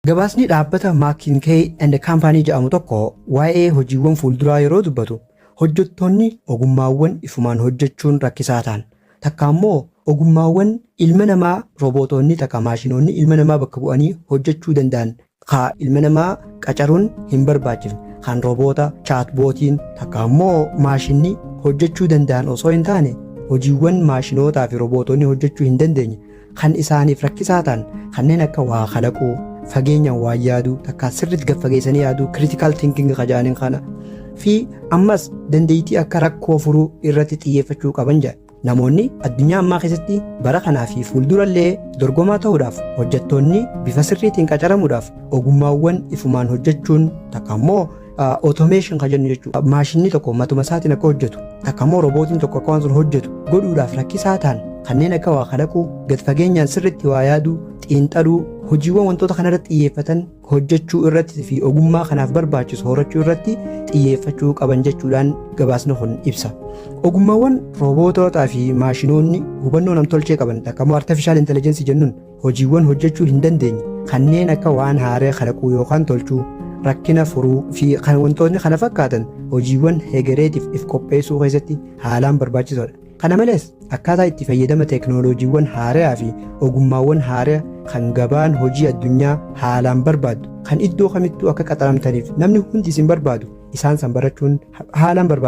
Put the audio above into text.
Gabaasni dhaabbata McKinsey and Company jedhamu tokko waa'ee hojiiwwan fuulduraa yeroo dubbatu, hojjettoonni ogummaawwan ifumaan hojjechuun rakkisaa ta'an, takka immoo ogummaawwan ilma namaa roobootoonni takka maashinoonni ilma namaa bakka bu'anii hojjechuu danda'an, kaa ilma namaa qacaruun hin barbaachifne, kan rooboota, chatbotiin takka immoo maashinni hojjechuu danda'an osoo hin taane, hojiiwwan maashinootaa fi roobootonni hojjechuu hin dandeenye kan isaaniif rakkisaa ta'an, kanneen akka waa kalaquu, fageenyaan waa yaaduu, takka sirriitti gad fageessanii yaaduu, critical thinking kajaaniin kana fi ammas dandeettii akka rakkoo furuu irratti xiyyeeffachuu qaban jedha. Namoonni addunyaa ammaa keessatti bara kanaa fi fuuldurallee dorgomaa ta'uudhaaf, hojjettoonni bifa sirriitiin qacaramuudhaaf, ogummaawwan ifumaan hojjechuun takka immoo automation kan jennu jechuudha. Maashinni tokko matuma isaatiin akka hojjetu, takka immoo roobootiin tokko akka waan sun hojjetu godhuudhaaf rakkisaa ta'an, kanneen akka waa kalaquu, gad fageenyaan sirriitti waa yaaduu, xiinxaluu, hojiiwwan wantoota kanarratti xiyyeeffatan hojjechuu irratti fi ogummaa kanaaf barbaachisu horachuu irratti xiyyeeffachuu qaban jechuudhaan gabaasni kun ibsa. Ogummaawwan rooboototaa fi maashinoonni hubannoo namtolchee qaban, takka immoo artificial intelligence jennuun, hojiiwwan hojjechuu hin dandeenye kanneen akka waan haaraa kalaquu yookaan tolchuu, rakkina furuu fi kan wantoonni kana fakkaatan hojiiwwan hegereetiif if qopheessuu keessatti haalaan barbaachisoodha. Kana malees, akkaataa itti fayyadama teeknooloojiiwwan haaraa fi ogummaawwan haaraa kan gabaan hojii addunyaa haalaan barbaadu, kan iddoo kamittuu akka qaxaramtaniif namni hundi isin barbaadu, isaan san barachuun haalaan barbaachisaadha.